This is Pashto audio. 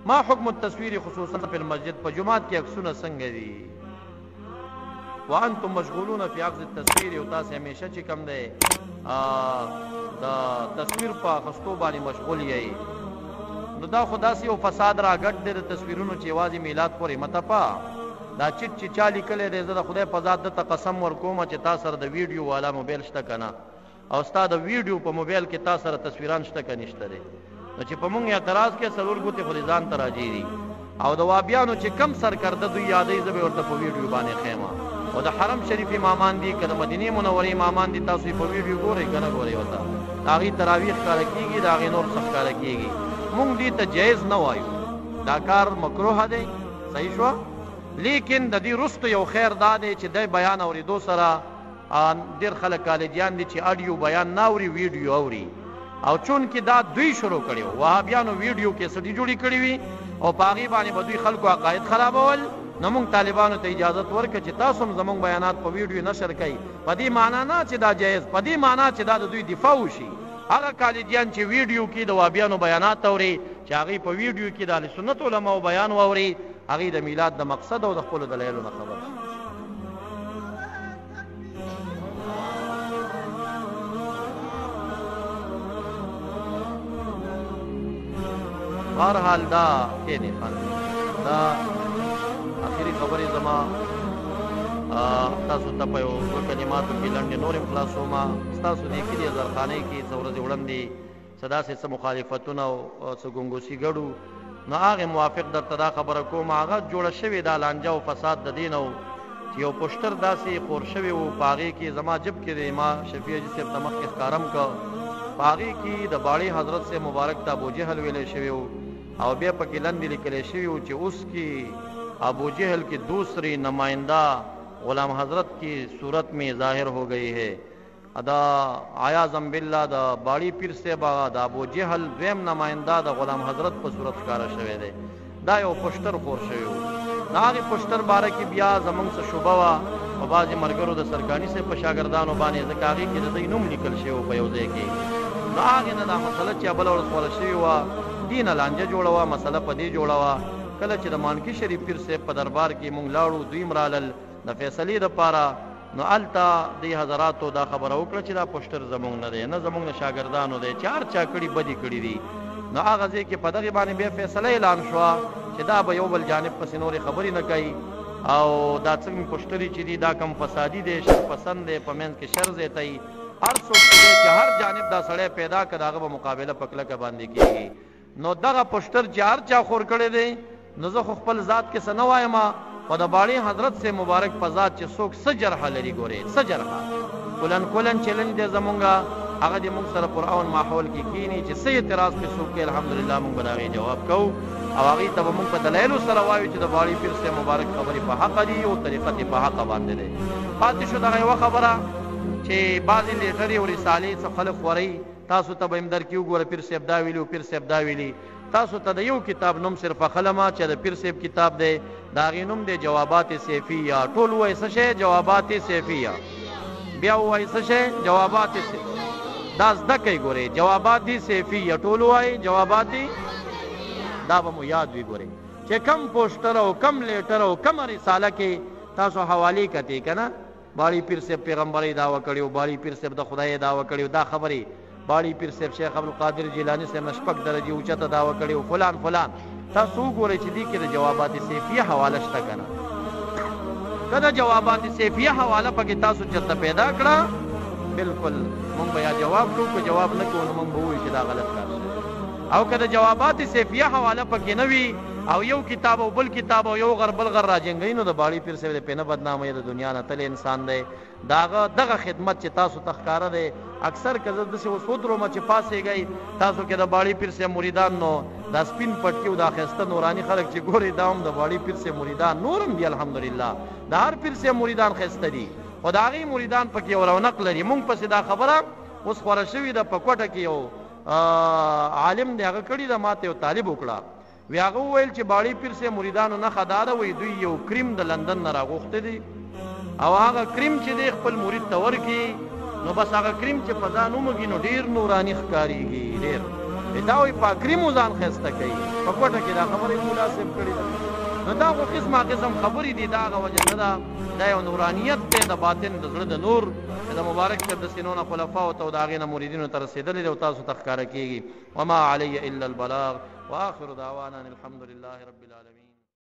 ما حکم التصویر خصوصا فی المسجد، په جومات کې عکسونه څنګه دي؟ وانتم مشغولون فی اخذ التصویر، او تاسو همیشه چې کوم دی د تصویر په اخستو باندې مشغول یئ. نو دا خو داسې یو فساد راګډ دی د تصویرونو چې یوازې میلاد پورې مه تپه. دا چټ چې چا لیکلی دی، زه د خدای په ذات ده ته قسم ورکوم چې تا سره د ویډیو والا موبایل شته که نه، او ستا د ویډیو په موبایل کې تا سره تصویران شته که نشته دی. نو چې په مونږ اعتراض کې څلور ګوتې خو دې ځان ته راجع دي. او د وابیانو چې کم سرکرده دوی یادوي، زه به ورته په ویډیو باندې ښیم. او د حرم شریف امامان دي که د مدینې منورې امامان دي، تاسو یې په ویډیو ګورئ که نه ګورئ؟ ورته د هغوی تراویح ښکاره کېږي، د هغې نور څه ښکاره کېږي. مونږ دې ته جایز نه وایو، دا کار مکروه دی، صحیح شوه. لیکن د دې وروسته یو خیر دا دی چې د بیان اورېدو سره ډېر خلک کالجیان دي چې اډیو بیان نه اوري، ویډیو اوري. او چونکې دا دوی شروع کړي وو، وهابیانو ویډیو کیسټې جوړې کړې وي او په هغې باندې به دوی خلکو عقاید خرابول، نو موږ طالبانو ته اجازت ورکړه چې تاسو هم زموږ بیانات په ویډیو نشر کړئ. په دې معنا نه چې دا جایز، په دې معنا چې دا د دوی دفاع وشي. هغه کالجیان چې ویډیو کې د وهابیانو بیانات اوري، چې هغوی په ویډیو کې د اهل سنت علماو بیان واوري، هغوی د میلاد د مقصد او د خپلو دلایلو نه خبر شي. بهرحال دا کینې خان، دا اخري خبرې زما تاسو ته په یو څو کلماتو کې لنډې نورې هم خلاصوم. ستاسو دې کلي زرخانۍ کې څه ورځې وړاندې څه داسې څه مخالفتونه او څه ګنګوسي ګډو، نو هغې موافق درته دا خبره کوم، هغه جوړه شوې دا لانجه او فساد د دې نه و چې یو پوسټر داسې خور شوی و، په هغې کې زما جب کې دی، ما شفیع حاجي صاحب ته مخکې ښکارم که په هغې کې د باړې حضرت صاحب مبارک ته ابو جهل ویلی شوی و، او بیا پکې لاندې لیکلی شوی و چې اوس کې ابو جهل کې دوسری نماینده غلام حضرت کی صورت میں ظاہر ہو گئی ہے. دا عیاذا بالله د باړي پیر صاحب هغه د ابو جهل دویم نماینده د غلام حضرت په صورت ښکاره شوی دی. دا یو پوسټر خور شوی و. د هغې پوسټر باره کې بیا زمونږ څه شوبه وه په بعضې ملګرو د سرکاني صاحب په شاګردانو باندې، ځکه هغې کې د دوی نوم لیکل شوی و په یو ځای کې. نو هغې نه دا مسله چې بله ورځ خوره شوې وه، دې نه لانجه جوړه وه. مسله په دې جوړه وه، کله چې د مانکي شریف پیر صاحب په دربار کې مونږ لاړو، دوی هم رالل د فیصلې دپاره، نو هلته دې حضراتو دا خبره وکړه چې دا پوسټر زمونږ نه دی، نه زمونږ د شاګردانو دی، چې هر چا کړي بدې کړي دي. نو هغه ځای کې په دغې باندې بیا فیصله اعلان شوه چې دا به یو بل جانب پسې نورې خبرې نه کوي، او دا څنګه پوسټرې چې دي دا کم فسادي دی، شر پسند دی، په منځ کې شر زیاتوي. هر څوک چې دی چې هر جانب دا سړی پیدا کړه، د هغه به مقابله په کلکه باندې کېږي. نو دغه پوسټر چې هر چا خور کړی دی، نو زه خو خپل ذات کې څه نه وایم، خو د باړې حضرت صاحب مبارک په ذات چې څوک څه جرحه لري، ګورې څه جرحه کلن کلن چیلنج دی زمونږ، هغه دې مونږ سره پرامن ماحول کې کینی چې څه اعتراض پرې څوک کوي، الحمدلله مونږ به د هغې جواب کوو، او هغې ته به مونږ په دلایلو سره وایو چې د باړې پیر صاحب مبارک خبرې په حقه دي او طریقت یې په حقه باندې دی. پاتې شو دغه یوه خبره چې بعضې لیټرې او رسالې څه خلک خورئ، تاسو ته به هم درکې وګوره پیر صاحب دا ویلي او پیر صاحب دا ویلي. تاسو ته د یو کتاب نوم صرف اخلم چې د پیر صاحب کتاب دی، د هغې نوم دی جوابات سیفیه. ټول ووایئ څه شی؟ جوابات سیفیه. بیا ووایئ څه شی؟ جوابات سیفیه. دا زده کړئ ګورئ، جوابات سیفیه. ټول ووایئ جوابات، دا به مو یاد وي. ګورئ چې کم پوسټر او کم لیټر او کمه رساله کې تاسو حوالې کتې که نه، باړي پیر صاحب پیغمبرۍ دعوه کړې او باړي پیر صاحب د خدای دعوه کړې او دا خبرې باړي پیر صاحب شیخ عبدالقادر جیلاني صاحب نه شپږ درجې اوچته دعوه کړې او فلان فلان. تاسو وګورئ چې دې کې د جوابات سیفیه حواله شته که نه. که د جوابات سیفیه حواله پکې تاسو چېرته پیدا کړه، بالکل مونږ به یا جواب کوو، که جواب نه کوو نو مونږ به ووایو چې دا غلط کار شوی. او که د جوابات سیفیه حواله پکې نه وي او یو کتاب او بل کتاب او یو غر بل غر راجنګوي، نو د باړي پیر صاحب د پې نه بدناموي، د دنیا نه تللی انسان دی. د هغه دغه خدمت چې تاسو ته ښکاره دی، اکثر که زه داسې اوس ودروم چې پاڅېږئ تاسو کې د باړي پیر صاحب مریدان، نو دا سپین پټکي او دا ښایسته نوراني خلک چې ګورئ، دا هم د باړي پیر صاحب مریدان نور هم دي. الحمدلله د هر پیر صاحب مریدان ښایسته دي، خو د هغې مریدان پکې یو رونق لري. مونږ پسې دا خبره اوس خوره شوې ده، په کوټه کې یو عالم دی، هغه کړې ده، ماته یو طالب وکړه، وی هغه وویل چې باړې پیر صاحب مریدانو نښه دا ده، وایي دوی یو کریم د لندن نه راغوښتی دی، او هغه کریم چې دی خپل مرید ته ورکړي، نو بس هغه کریم چې په ځان ومږي نو ډېر نوراني ښکارېږي ډېر. دا وایي پاکري مو ځان ښایسته کوي. په کوټه کې دا خبره یې ملا صاحب کړې ده. نو دا خو قسمه قسم خبرې دي، دا هغه وجه نه ده، دا یو نورانیت دی د باطن د زړه د نور چې د مبارک صاحب د سینو نه خلفاو ته او د هغې نه مریدینو ته رسېدلی دی او تاسو ته ښکاره کېږي. وما علی الا البلاغ واخر دعوانا ان الحمد لله رب العالمین.